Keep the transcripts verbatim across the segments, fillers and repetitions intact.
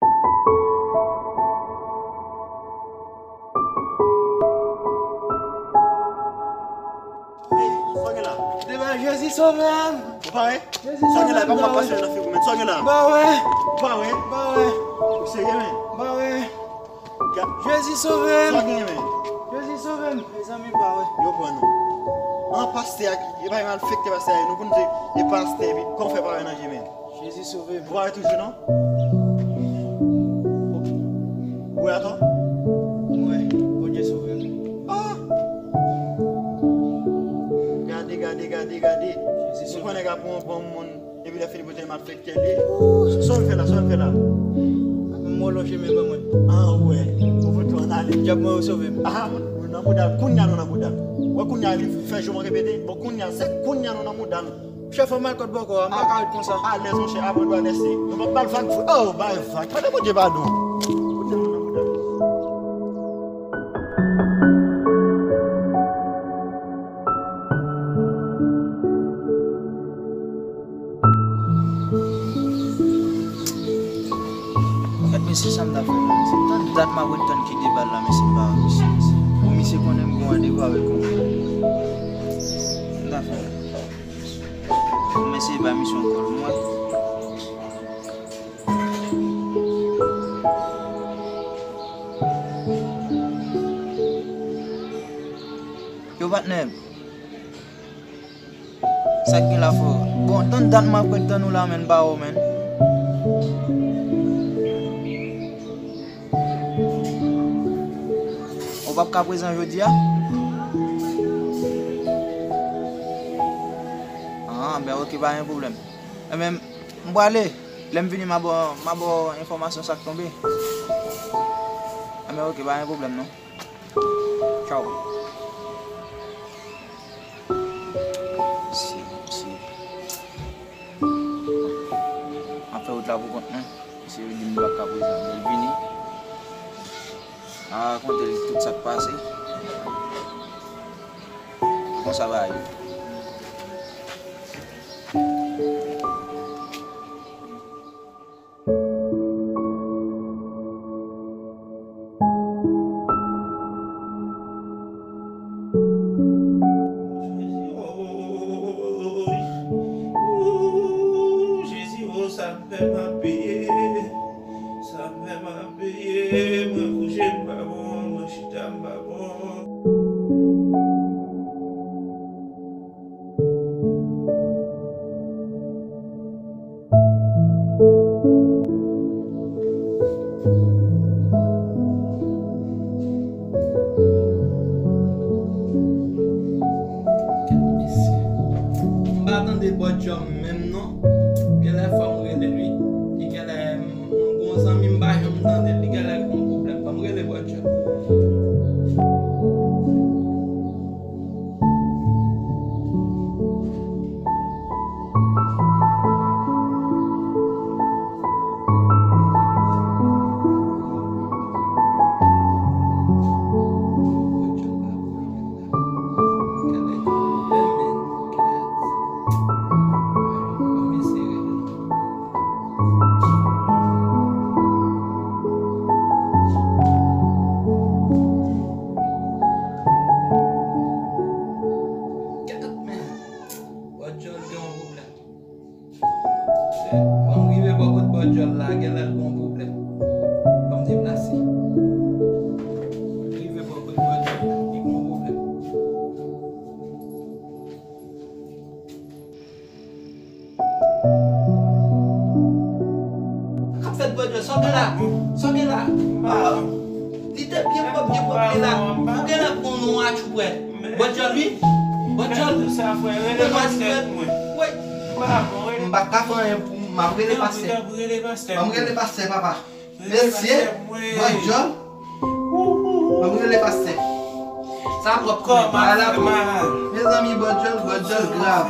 Ey, sa w gen la? Deba Jezi sove m. Ou pare? Jezi sove m. Sa w gen la? E pa m k ap pase nan figi w, men. Sa w gen la? Ba wè. Ou pare? Ba wè. Ou serye, men? Ba wè. Jezi sove m. Sa w gen, men? Jezi sove m. Mezanmi, ba wè. Yo pran nou. An, pastè a, e pa malfektè pastè a ye. Nou konn se e pastè, epi kòman w fè pa wè nan je, men? Jezi sove m. Ou pa wè toujou, non? Ou wè atò? Mwen, Bondye sove m. Ah! Gade, gade, gade, gade. Jezi sove m. Ou konnen ka pran yon bon moun, epi lè fini pote malfektè li. Sa w fè la, sa w fè la? Mwen lonje men ban mwen. Ah, ou wè. Ou fout ann ale. Dyab mwen yo sove m. Ah, nou nan mouda l. Kounye a nou nan mouda l. Wè kounye a li fè jou mwen repete. Bon, kounye a, se kounye a nou nan mouda l. Chèf, fò m al kot bòkò a, m pa ka ret konsa. Alèz, monchè, apre dwa lèse. Nou p ap ba l vag vre. Oh, bay vag. Mande Bondye padon. Kounye a nou nan mouda l. Gad mesye sa m ta fè la, mesye. Tann dat m ap ret tann ki deba la, mesye, m pa wè misye, mesye. Bon, misye konnen m gen randevou avèk yon moun. M ta fè la. Bon, mesye, bay misye yon kòl, mwen. Yo, patnè m. Sa k gen la, frè? Bon, tann dat m ap ret tann ou la, menn, ba ou, menn. Ou p ap ka prezan jodi a? Ah, ben, ok, pa gen pwoblèm. Enben, m prale. Lè m vini, m a ba w, m a ba w enfòmasyon sa k tonbe. Enben, ok, pa gen pwoblèm, non. Tchaw. Mesye, mesye. M ap fè wout la pou kont mwen. Mesye di m li p ap ka prezan, men l vini. M a rakonte l tout sa k pase. Konsa bagay yo. Ooh, Jezi, oh, sa m fè m ap peye. Sa m fè m ap peye. Mwen kouche m pa bon, mwen chita m pa bon. M pa tande Bòdjò menm non. Genlè fò m rele l wi. Li genlè m gon zanmi m pa janm tande l. Li genlè gon pwoblèm. Fò m rele Bòdjò. Bòdjò gen yon pwoblèm. Ban m rive bò kot Bòdjò la, genlè l gen yon pwoblèm. Ban m deplase. Rive bò kot Bòdjò la, li gen yon pwoblèm. K ap fèt Bòdjò, sa w gen la? Sa w gen la? Ah, li te byen pwòp, byen pwòp, li la. Ou genlè pran non atchou prè. Bòdjò, wi. Bòdjò. Ou pa di fèt. Woy. M pa ka fè anyen pou m, m ap rele pastè. Ban m rele pastè, papa. Mesye, Bòdjò. Ban m rele pastè. Sa twòp pou mwen, pa la pou. Mezanmi, Bòdjò, Bòdjò grav.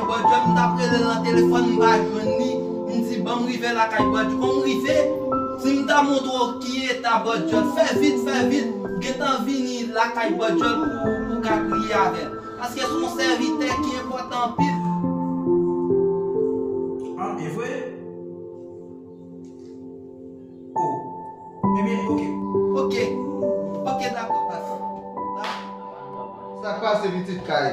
Bòdjòl, m t ap rele l nan telefòn, m pa jwenn li. M di, "Ban m rive lakay Bòdjòl." Kon m rive, si m ta montre w ki eta Bòdjòl, fè vit, fè vit. Gentan vini lakay Bòdjòl pou, pou ka kriye avè l. Paske se yon sèvitè ki enpòtan anpil. Ah, e vre? Oh. Ebyen, oke. Oke. Oke, dakò, papa. Sa k pase, pitit kay?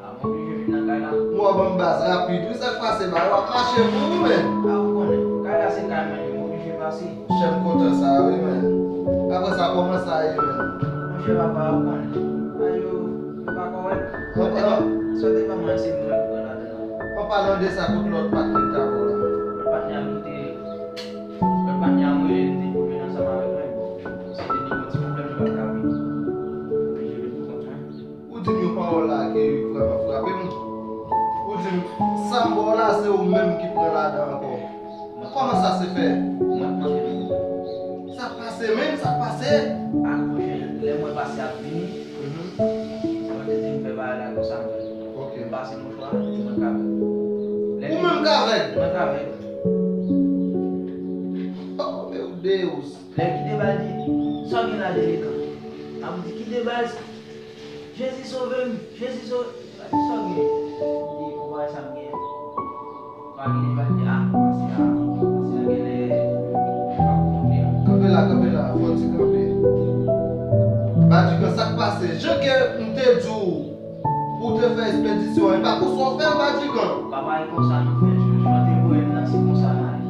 Ah, m oblije vin nan kay la. Mò ban m baz rapid, wi, sa k pase, ba, w ap mache pou ou, men. Ah, ou konnen, kay la se kay mwen, m oblije pase. Chèf kontan sa, wi, men. Apre sa, kòman sa ye, men? Monchè, papa, ou konnen. Ayo, yo pa kòrèk. An, an. Sa te ban mwen se mwen ki pran ladan nan. An palan de sa, kot lòt patnè ta vò la? Lòt patnè a kite, lòt patnè a mwen, li te pou vin ansanm avèk mwen. Se te gen yon ti pwoblèm, li pa t ka vini. Oblije vin pou kont mwen. Ou di m yon pawòl la ki vrèman frape m. Ou di m, sa m ba w la, se ou menm ki pran ladan ankò. Kòman sa se fè? Mwen k mande nou. Sa k pase menm? Sa k pase? Ak monchè, lè mwen pase ap vini, mhm, mwen te di m fè bagay la konsa m fè. Ok. M pase mouchwa, epi mwen k avèg. Ou menm k avèg? Mwen k avèg. Oh, meu Deus. Lè kite bal di, sa w gen la Delikan? Ap di kite bal, Jezi sove m, Jezi sove m. Sa w gen? Di, ou pa wè sa m gen? Pa gen li pa di, ah, pase a, pase a genlè pa konprann. Kanpe la, kanpe la, fò ti kanpe. Badigan, sa k pase? Jan ke m te di w pou w te fè espedisyon an, e pa konsa w fè l, Badigan? Papa, e konsa nou fè l. Jojo te voye m nan, se konsa n ale.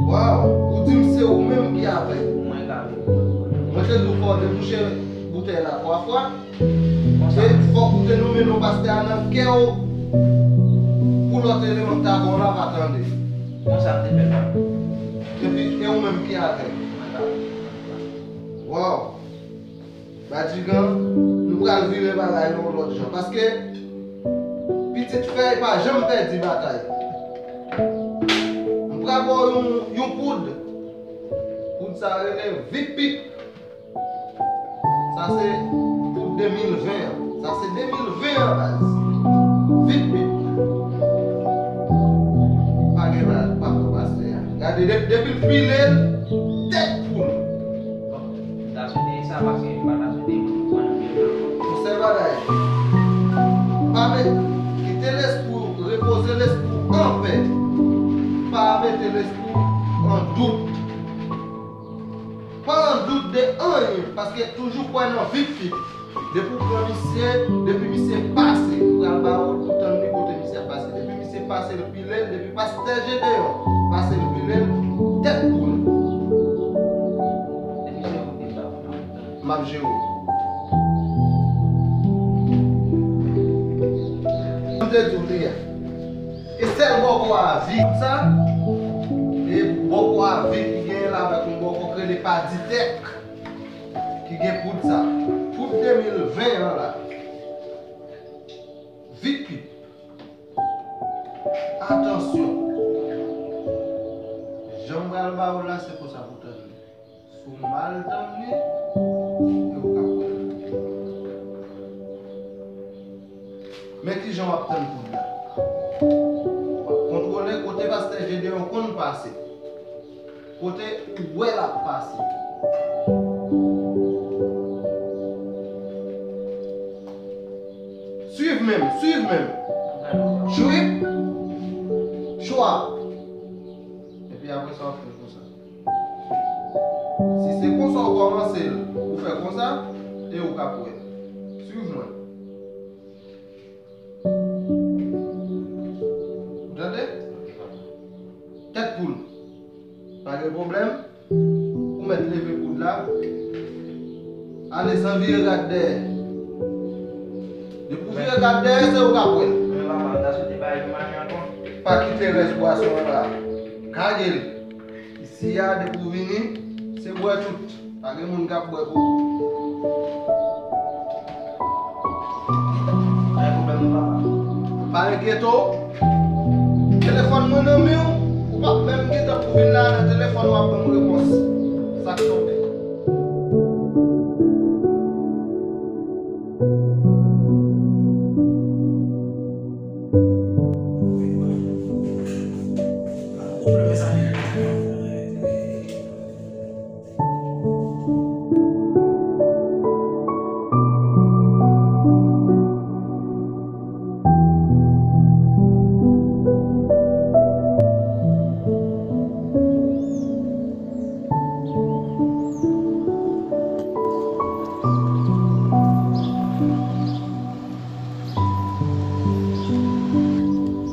Waw, ou di m se ou menm ki avèg. Mwen k avèg. Mwen te di w fò w debouche boutèy la twa fwa. Konsa. E fòk ou te nonmen non pastè a nan kè w pou lòt eleman k ta ba w la pa tande. Konsa m te fè l, papa. Epi, e ou menm ki avèg. Mwen k avèg. Waw. Badigan, nou pral vire bagay yo yon lòt jan. Paske pitit fèy pa janm pèdi batay. M pral ba w yon, yon poud. Poud sa rele Vip Pip. Sa se poud de mil ven an. Sa se de mil ven an, baz. Vip Pip. Pa gen mal, pa pran pastè a. Gade, de-, depi l pile l, tèt poul. Bon, m ta swete sa paske m pa ta swete moun pran nan pye m. Yon sèl bagay. Pa met, kite lespri w, repoze lespri w anpè. Pa mete lespri w an dout. Pa an dout de anyen, paske toujou kwè nan Vip Pip. Depi w pran misye, depi misye pase, m pral ba w l pou tann li kote misye ap pase. Depi misye pase, l pile l, depi pastè Jedeyon pase, l pile l, tèt pou l. Depi se ou ki sa, m ap jere w. M te di w li a. E sèl bòkò a vi sa, e bòkò a vi ki genyen la avèk yon bòkò k rele Paditèk, ki gen poud sa. Poud de mil ven an la. Vip Pip. Atansyon. Jan m pral ba w la, se konsa pou tann li. Si w mal tann li, e ou ka kwè l. Men ki jan w ap tann poud la. W ap kontwole kote pastè Jedeyon konn pase. Kote ou wè l ap pase. Swiv menm, swiv menm. Chwip. Chwa. Epi apre sa, w ap fè l konsa. Si se konsa w kòmanse l, ou fè konsa, e ou k ap wè. Swiv mwen. Ou tande? Tèt poul. Pa gen pwoblèm. Ou mèt leve poud la. Ale san vire gad dèyè. Depi w vire gad dèyè, se ou k ap wè l. Men papa, m ta swete bay yon manye ankò. Pa kite rès bwason an la. Kage l. Isi a, depi w vini, se bwè tout. Pa gen moun k ap bwè pou ou. Pa gen pwoblèm non, papa. Pa enkyete w. Telefòn mwen nan men w. Ou p ap menm gen tan pou w vin la nan telefòn w ap ban m repons. Sa k tonbe.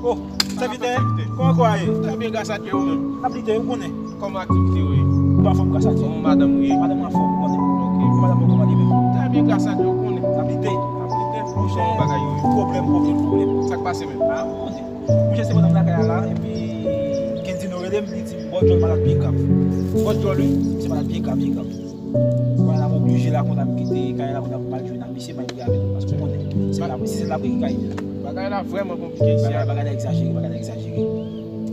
Oh, sèvitè, kòman kò a ye? Trè byen, gras a Dye, ou menm? N ap lite, ou konnen. Kòman aktivite yo ye? Ou anfòm, gras a Dye. Kòman madanm ou ye? Madanm mwen anfòm, ou konnen. Ok. Madanm mwen kòman li menm? Trè byen, gras a Dye, ou konnen. N ap lite. N ap lite. Kòman bagay yo ye? Pwoblèm, pwoblèm, pwoblèm. Sa k pase menm? Ah, ou konnen. Mwen jis se madanm lakay la, epi Kendino rele m, li di m, Bòdjòl malad byen grav. Bòdjòl, wi. Misye malad byen grav, byen grav. Mwen la, m oblije la konn ap kite kay la, konn ap mal jwenn ak misye, m al priye avè l, paske ou konnen, se la, se sèl lapriyè ki ka ede l. Bagay la vrèman konplike isi a. Bagay, bagay la egzajere, bagay la egzajere.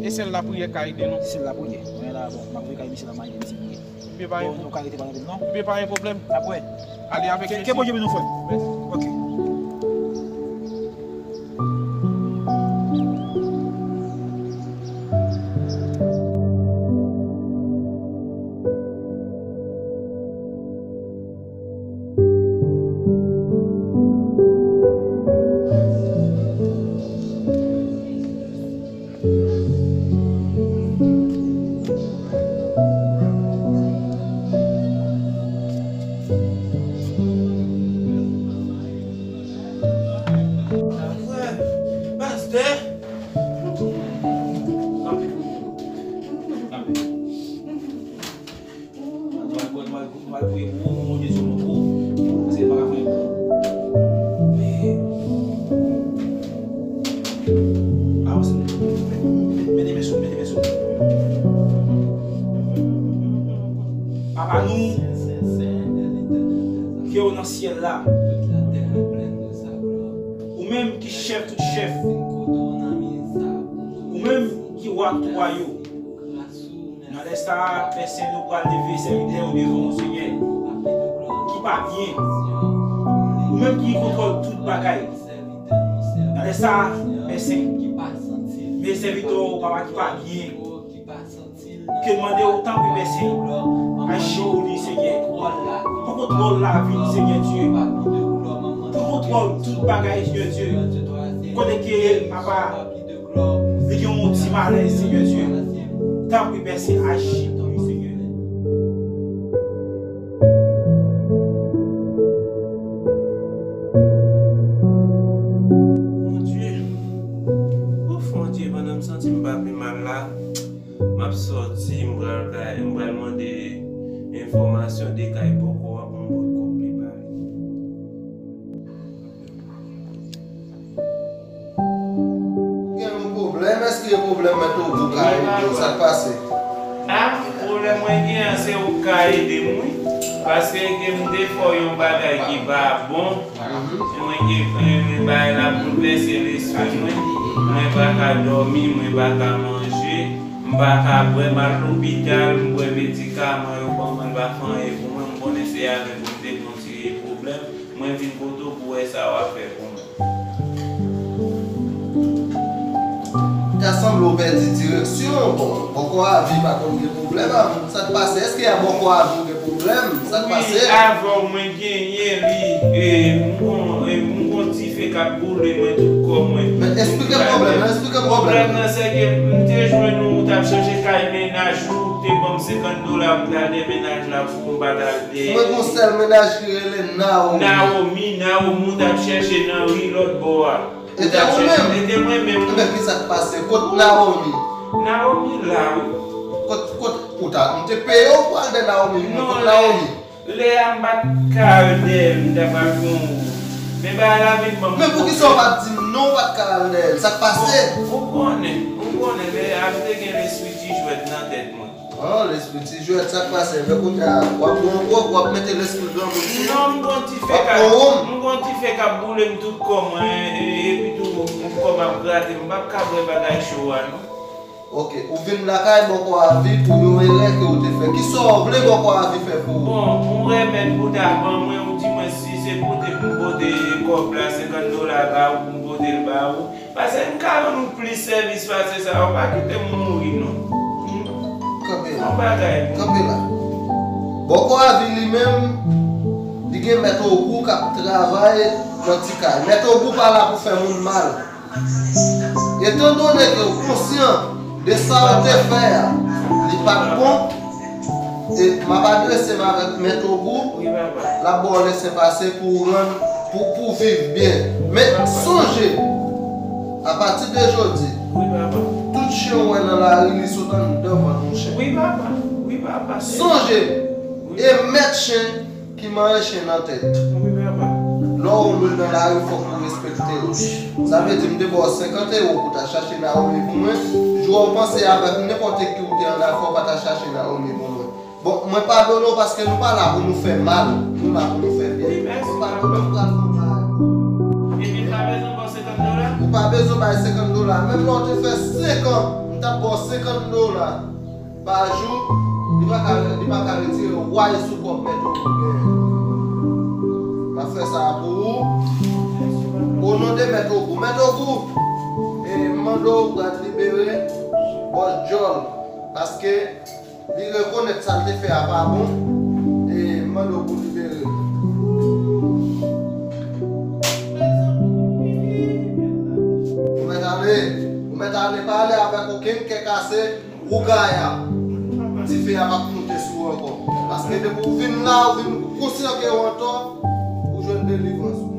E sèl lapriyè ka ede nou? Se sèl lapriyè. Mwen la, bon, m ap voye kay misye la, m al ede misye priye. Ebyen, pa gen pwoblèm. Bon, nou ka rete pa gen pwoblèm, non? Ebyen, pa gen pwoblèm. Ale avèk Jezi. Ke Bondye beni w, frè m. Mèsi. Ok. Pastè. Kanpe. Kanpe. Mwen, mwen, mwen, mwen priye pou ou, pou Bondye sou nou, pou ou. Paske l pa ka fè anyen pou ou. Men, avanse, mete men sou, mete men sou. Papa nou, ki w nan syèl la, ou menm ki chèf tout chèf, ou menm ki wa tout wa yo, nan lè sa a, Pè Sen, nou pral leve sèvitè yo devan w, Senyè, ki pa byen. Ou menm ki gen kontwòl tout bagay. Nan lè sa a, Pè Sen, men sèvitè w, papa, ki pa byen. Ke n mande w, tanpri, Pè Sen, aji pou li, Senyè. Pran kontwòl lavi l, Senyè Dye. Pran kontwòl tout bagay, Senyè Dye. Kote ke, papa, li gen yon ti malèz, Senyè Dye. Tanpri, Pè Sen, aji pou li, Senyè. Bondye, ouf, Bondye, pandan m santi m pa pi mal la, m ap sòti, m pral kay, m pral mande enfòmasyon de kay bòkò a pou m pot kòb li ba li. Gen yon pwoblèm? Èske gen pwoblèm mèt ou gwo kay ou sa k pase? Ah, pwoblèm mwen gen an, se ou k ka ede m, wi. Paske gen m te fè yon bagay ki pa bon. Mwen gen, eh, bagay la boulvèse lespri mwen. Mwen pa ka dòmi, mwen pa ka manje, m pa ka bwè, m al lopital, m bwè medikaman yo ban mwen, l pa fè anyen pou mwen. M konnen se avèk ou m te gen yon ti pwoblèm. Mwen vin kote w pou wè sa w ap fè pou mwen. Ta sanble w pèdi direksyon. Bon, bòkò a vi pa konn gen pwoblèm avè w. Sa k pase? Èske a bòkò a vi w gen pwoblèm? Sa k pase? Wi, avè w mwen genyen li. E, m gon, e, m gon dife k ap boule mwen tout kò mwen. Men eksplike pwoblèm nan, eksplike pwoblèm nan. Pwoblèm nan, se ke m te jwenn ou, ou t ap chèche kay mennaj ou, ou te ban m senkant dola pou m t al de mennaj la pou m pa t al de. Mwen gon sèl mennaj ki rele Naomi. Naomi, Naomi, ou t ap chèche nan ri lòt bò a. Ou t ap chèche, e te mwen menm. Ebyen, ki sa k pase? Kot Naomi? Naomi la, wi. Kot, kot, ou ta, m te peye w pou al de Naomi, wi, men kot Naomi? Lè a m pa t ka al dèyè l, m ta pral fè yon wout. Men bagay la vin ban m pwoblèm. Men poukisa w pa t di m non, w pa t ka al dèyè l? Sa k pase? Bon, ou konnen, ou konnen, lè a m te gen lespri ti jwèt nan tèt mwen. Ah, lespri ti jwèt, sa k pase? Men kounye a, w ap pran yon gwòg, w ap mete lespri granmoun sou ou. Non, m gon dife k ap, m gon dife k ap boule m tout kò mwen, e, epi tou, kò m ap grate m, m p ap ka bwè bagay cho a, non. Ok, ou vin lakay bòkò a vi pou yon erè ke w te fè. Kisa w vle bòkò a vi fè pou ou? Bon, yon remèd pou w ta ban mwen, ou di mwen si se pote pou m pote kòb la, senkant dola ba ou, pou m pote l ba ou. Paske m ka rann ou plis sèvis pase sa, ou pa kite m mouri non. Kanpe la. Kanpe la. Bòkò a vi li menm, li gen Mèt Ogou k ap travay nan ti kay. Mèt Ogou pa la pou fè moun mal. Etandone ke w konsyan de sa w te fè a, li pa t bon, e m ap adrese m avèk Mèt Ogou, l ap ba w lese pase pou w rann, pou, pou w viv byen. Men sonje, apati de jodi, tout chen w wè nan lari, li sot anndan vant yon chen. Sonje, e mèt chen ki manyen chen nan tèt. Lè w wè yon moun nan lari, fòk ou respekte l. Sa vle di, m te ba w senkant ewo pou w ta chache Naomi pou mwen. Jou a w panse avèk m, nenpòt ki ou te annafè, ou pa ta chache Naomi pou mwen. Bon, mwen padone w paske nou pa la pou nou fè mal. Nou la pou nou fè byen. Mwen padone w, m pral fè yon bagay. Ou pa bezwen bay senkant dola. Menm lè w te fè senk an, m t ap ba w senkant dola pa jou, li pa ka, li pa ka retire wayè sou kòb Mèt Ogou genyen. M ap fè sa pou ou. O non de Mèt Ogou. Mèt Ogou, e, m mande w pou w libere bòs djòl. Paske li rekonèt sa l te fè a pa bon. E m mande w pou w libere l. Ou mèt ale. Ou mèt ale. Pa ale avèk okenn kè kase. Wougaya, dife a p ap moute sou ou ankò. Paske depi w vin la, ou vin konsyan ke w antò, ou jwenn delivrans ou.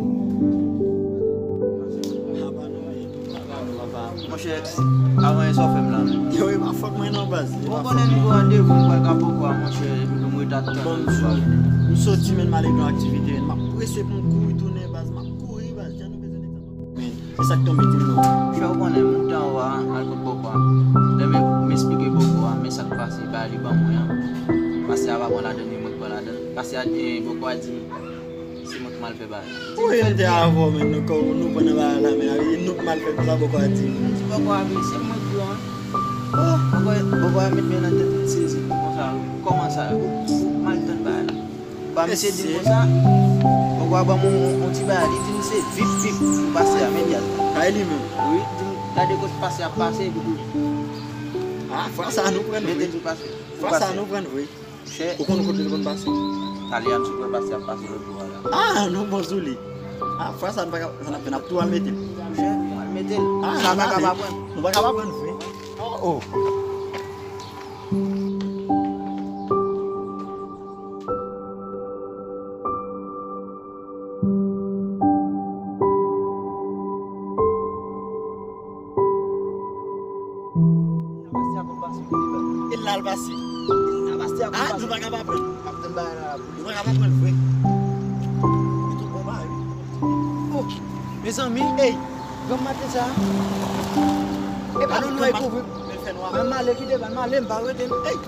Monchè, avan sa w fè m la menm. Yo, e pa fòt mwen non, baz. Ou konnen nou gen randevou, m pral ka poko a, monchè, epi pou m ret ap tann ou. Bon, m sou, m soti, men m ale gen aktivite, m ap prese pou m kouri tounen, baz, m ap kouri, baz, jan nou bezwen nèg sa. Men, e sa k tonbe di m non. Fè w konnen, m ap tann ou a, al kot bòkò a. Lè m, m esplike bòkò a, men sa k pase, ba li ban mwen an. Pase a pa pran ladann, e mwen k pran ladann. Pase a, e, bòkò a di m, se mwen k mal fè bagay. Wi, m te avè w, men nou, kò, nou pran nan bagay la, men, e nou k mal fè, konsa bòkò a di m. M di bòkò a, men se mwen k blan an. Oh, bòkò, bòkò a met men nan tèt, m sezi. Konsa, kòman sa, ou, ou mal tann bagay la. Ba misye di m konsa, ou va ban m yon, yon ti bagay, li di m se vip vip pou pase a, men li al. Kay li menm. Wi, di m gade kot pase ap pase, epi pou. Ah, fwa sa nou pran vre. Mete l pou pase. Fwa sa nou pran vre. Chè. Ou konn kote l konn pase? Talè a, misye pran pase ap pase lòt bò a la. Ah, nou bon sou li. Ah, fwa sa nou pa ka, sa n ap fè, n ap tou al mete l. Chè, al mete l. Ah, sa pa ka pa pran. Nou pa ka pa pran vre. Oh, oh. Pastè a konn pase kote bagay. E la l pase. E la pastè a konn pase. Ah, nou pa ka pa pran. Ap tann bagay la pou li. Nou pa ka pa pran vre. Li tout bon bagay. Oh, mezanmi, ey, granm maten sa. E pa nou nou e kouvri. Men fè nwa. Ban m ale, kite, ban m ale, m pa rete. Ey.